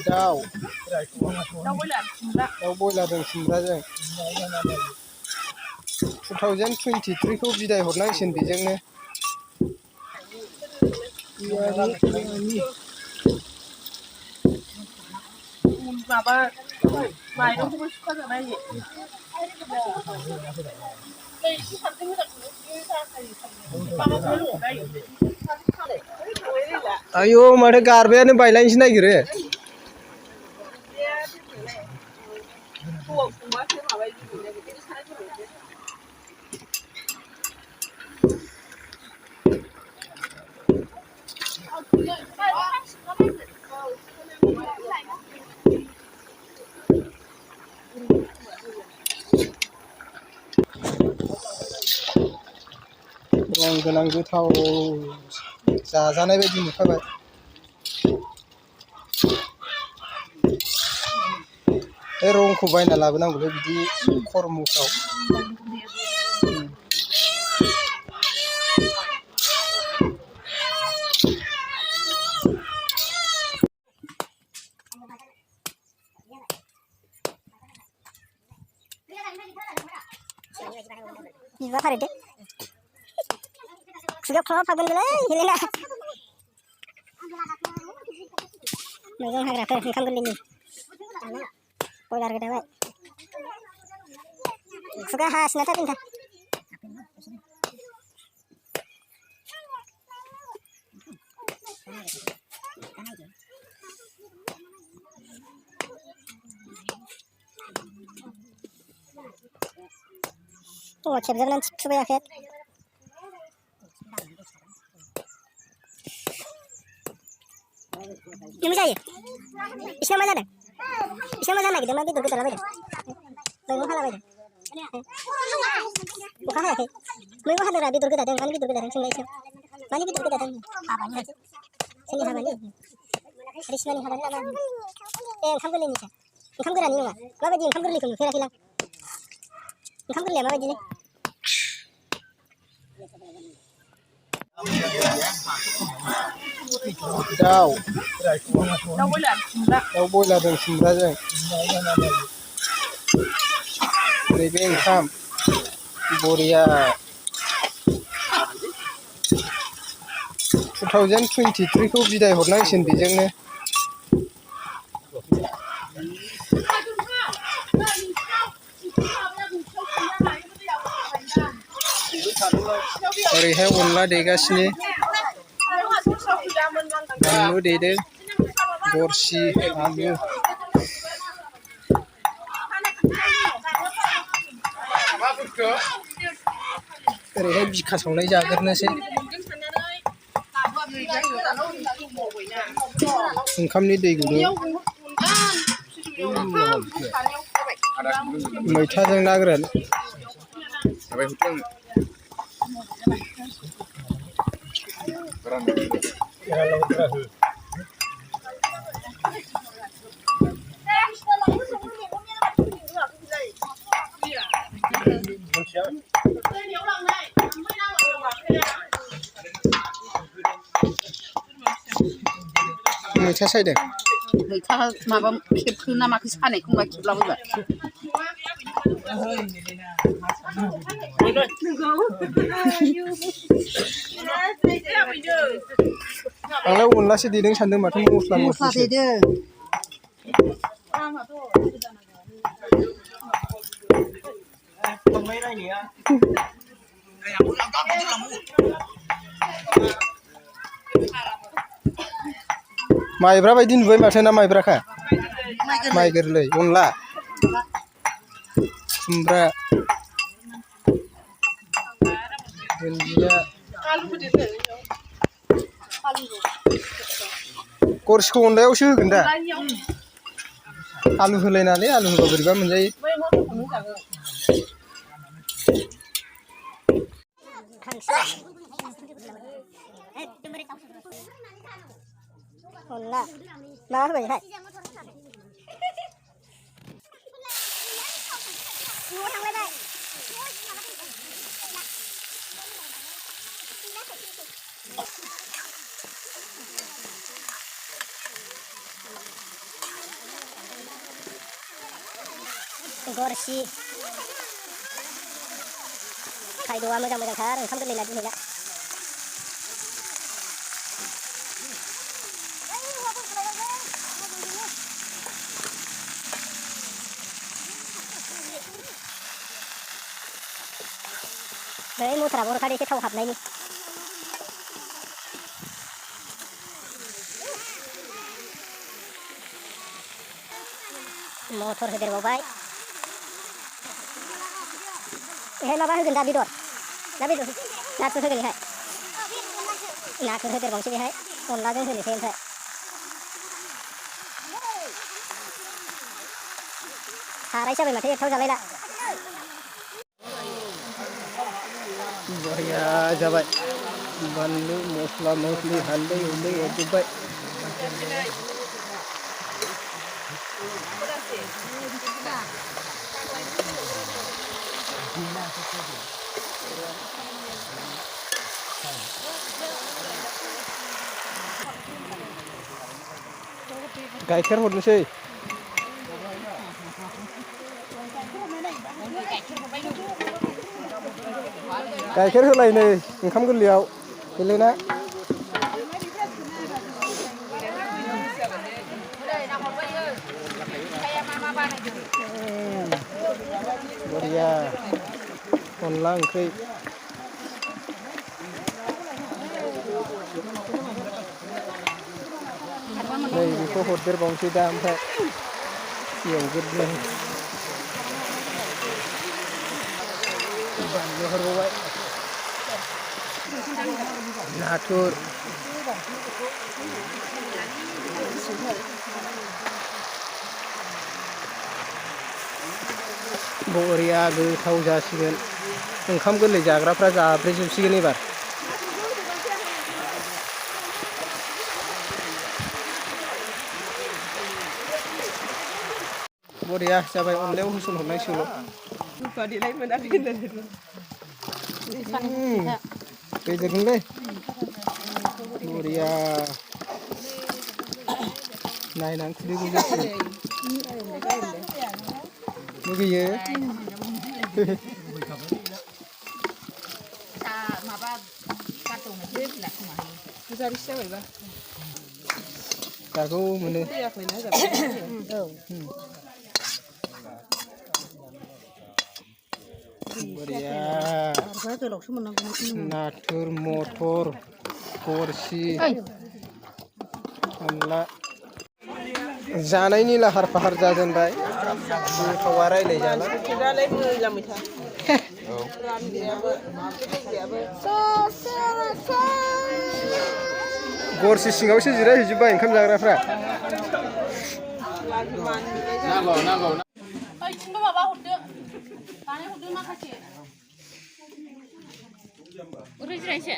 दाउ बयलारजों खुमब्राजों 2023 खौ बिदाय हरनांसिगोन बेजोंनो माबा माइरंखौबो सुखाजानाय आयौ माथो गारबायानो बायलायनोसो नागिरो रं गोनां गोथाव जाजानाय बायदि नुखाबाय बे रंखौ बायना लाबोनांगौलै बिदि खर्मफ्राव बिबा फारदो खुगायाव खावा फागोनलै हेलेना मैगं हाग्राफोर ओंखाम गोरलैनि बयलार गोदाबाय खुगा हासिना थाफिनखा खेबजोबनानै थिफुबाय आखाया नों जायो बिसिना मा जादों बिसिना मा जानो नागिरदों मा बेदर गोदाला बायदों मैगं हाला बायदों अखा हायाखै मैगं हादोंरा बेदर गोदादों मानि बेदर गोदादों सोंनायसो मानि बेदर गोदादों सोरनि हाबानि रिसिमानि हाबानि नामा ओंखाम गोरलैनिसो ओंखाम गोरानि नङा माबायदि ओंखाम गोरलैखौ नुफेराखैलां ओंखाम गोरलैया माबायदिलै दाउ बयलारजों खुमब्राजों नैबे ओंखाम बरिया 2023 खौ बिदाय हरनांसिगोन बेजोंनो ओरैहाय अनला देगासिनो बानलु देदों गरसि आलु ओरैहाय बिखा सावनाय जाग्रोनोसै ओंखामनि दै गुदुं मैथाजों ना गोरान मैथा सायदों मैथा माबा खेबखो ना माखो सानायखौ मा खेबलाबायबाय आंलाय अनलासो देदों सानदों माथो मस्ला देदों माइब्रा बायदि नुबाय माथो ना माइब्राखा माइ गोरलै अनला खुमब्रा दुन्दिया गरसिखौ अनलायावसो होगोन दा आलु होलायनानै आलु होबा बोरैबा मोनजायो अनला मा होबायहाय गरसि खायद'आ मोजां-मोजांथार ओंखाम गोरलैना दिनैना बै मटरा बर'खादो एसे थाव हाबनायनि मटर होदेरबावबाय एहाय माबा होगोन दा बेदर नाथुर होगोन एहाय नाथुर होदेरबावनोसै बेहाय अनलाजों होनोसै ओमफ्राय साराय जाबाय माथो एरथाव जालायला बरिया जाबाय बानलु मस्ला मस्लि हालदै हुलदै एरजोब्बाय गाइखेर हरनोसै गाइखेर होलाय नै ओंखाम गोरलैयाव हेलेना बरिया अनला ओंख्रि नै बेखौ हरदेरबावनोसै दा ओमफ्राय एवग्रोनो बानलु हरबावबाय नाथुर बरिया गोथाव जासिगोन ओंखाम गोरलै जाग्राफ्रा जाब्रेजोबसिगोन एबार बरिया जाबाय अनलायाव होसनहरनांसिगौल' बेदरजोंलै बरिया नायनानै खुदै गजोबसिगोन लुगैयो माबा गारदावनायसो बुजारिसो जाबायबा दाखौ मोनो बरिया नाथुर मटर गरसि अनला जानायनि लाहार फाहार जाजेनबाय गोथावा रायलाय जाला गरसि सिङावसो जिरायहैजोब्बाय ओंखाम जाग्राफ्रा माबा हरदो जानाय हरदो माखासे ओरै जिरायसै